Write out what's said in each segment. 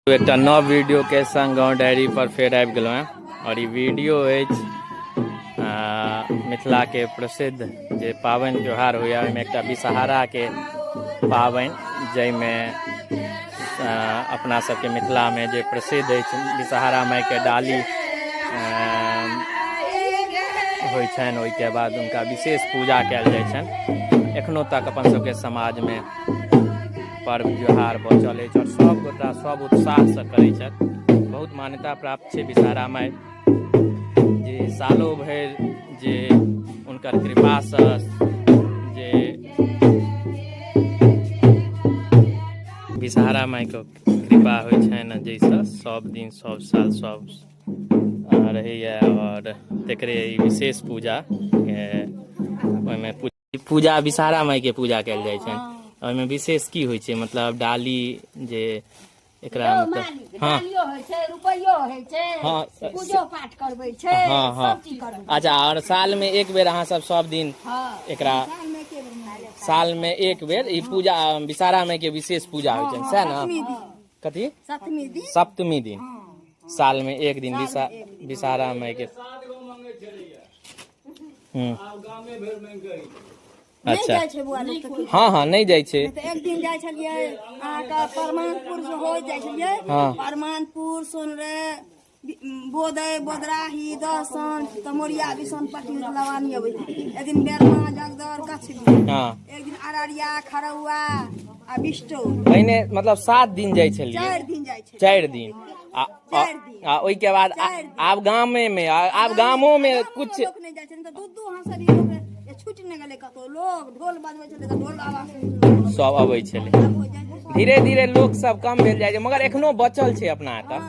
एकटा नव वीडियो के संग गाँव डायरी पर फेर आबि गेलहुँ हेँ आओर ई वीडियो अछि मिथिलाके प्रसिद्ध जे पाबनि त्योहार होइए, ओहिमे एकटा विषहाराके पाबनि, जाहिमे अपना सबके मिथिलामे जे प्रसिद्ध अछि विषहारा माइके डाली होइ छनि, ओहिके बाद हुनका विशेष पूजा कयल जाइ छनि। एखनो तक अपन सबके समाजमे पर्व त्योहार बचल अछि आओर सब गोटा सब उत्साहसँ करै छथि। बहुत मान्यता प्राप्त छै विषहारा माइ जे सालो भरि जे हुनकर कृपासँ जे विषहारा माइके कृपा होइ छनि, जाहिसँ सब दिन सब साल सब रहैए आओर तकरे ई विशेष पूजा ओहिमे पूजा विषहारा माइके पूजा कयल जाइ छनि। ओहिमे विशेष की होइ छै? मतलब डाली जे एकरा मतलब हँ, डालियो होइ छै, रुपैयो होइ छै। पूजो पाठ करबै छै। हँ हँ सब चीज करबै। अच्छा, आओर सालमे एक बेर अहाँ सब सब दिन एकरा सालमे एके बेर मनायल। सालमे एक बेर ई पूजा विषहारा माइके विशेष पूजा होइ छनि, सएह ने? कथी? सप्तमी दिन। सप्तमी दिन, सालमे एक दिन विषहारा माइके। नहि अच्छा जाइ छै बौआ लोक तऽ की। हँ हँ, नहि जाइ छै। तऽ एक दिन जाइ छलियै अहाँके परमानपुर से होइत जाइ छलियै। परमानपुर, सोनरे, बोदय, बोदराही, दहसन, तमोरिया, बिसनपट्टी लवानी अबै। एक दिन बेरमा, जगदर, कछबी। एक दिन अररिया, खरौआ आ बिष्टो। पहिने मतलब 7 दिन जाइ छलियै? 4 दिन जाइ छै। 4 दिन आ 4 दिन। आ ओहिके बाद 4 दिन। आब गामे मे आब गामो मे गामो कुछ लोक नहि जाइ छै, नहि तऽ दू दू हाथ से भी लोक छुटि नहि गेलै कतौ। लोक ढोल बजबै छलै तऽ ढोल आवाज सुनि सब अबै छलै। सुनि हो जाइ छै। धीरे धीरे लोक सब कम भेल जाइ छै, मगर एखनो बचल छै। अपना एतऽ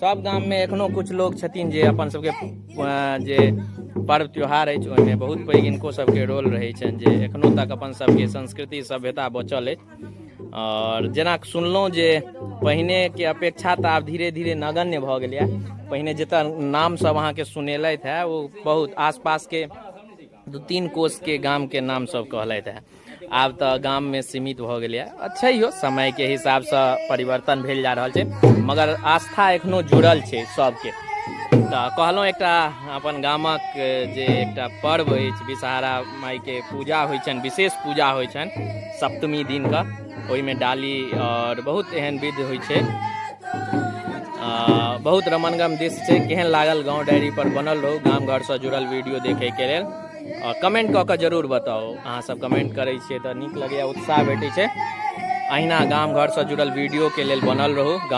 सब गाम मे एखनो कुछ लोक छथिन जे अपन सबके जे पर्व त्योहार अछि, ओहिमे बहुत पैघ हिनको सबके रोल रहै छनि, जे एखनो तक अपन सबके संस्कृति सभ्यता बचल अछि। आओर जेना सुनलहुँ जे पहिनेके अपेक्षा तऽ आब धीरे धीरे नगण्य भऽ गेलैए। पहिने जतऽ नाम सब अहाँके सुनेलथि है, ओ बहुत आसपासके 2-3 कोसके गामके नाम सब कहलथि है। आब तऽ गाममे सीमित भऽ गेलैए। अच्छा, इहो समयके हिसाबसँ परिवर्तन भेल जा रहल छै, मगर आस्था एखनो जुड़ल छै सबके। तऽ कहलहुँ, एकटा अपन गामक जे एकटा पर्व अछि, विषहारा माइके पूजा होइ छनि, विशेष पूजा होइ छनि सप्तमी दिनके, ओहिमे डाली आओर बहुत एहन विध होइ छै। बहुत रमनगम दृश्य छै। केहन लागल? गाँव डायरी पर बनल रहू गाम घरसँ जुड़ल वीडियो देखैके लेल। आओर कमेंट कऽ कऽ जरूर बताउ। अहाँ सब कमेंट करै छियै तऽ नीक लगैए, उत्साह भेटै छै। अहिना गाम घरसँ जुड़ल वीडियोके लेल बनल रहू गाँव।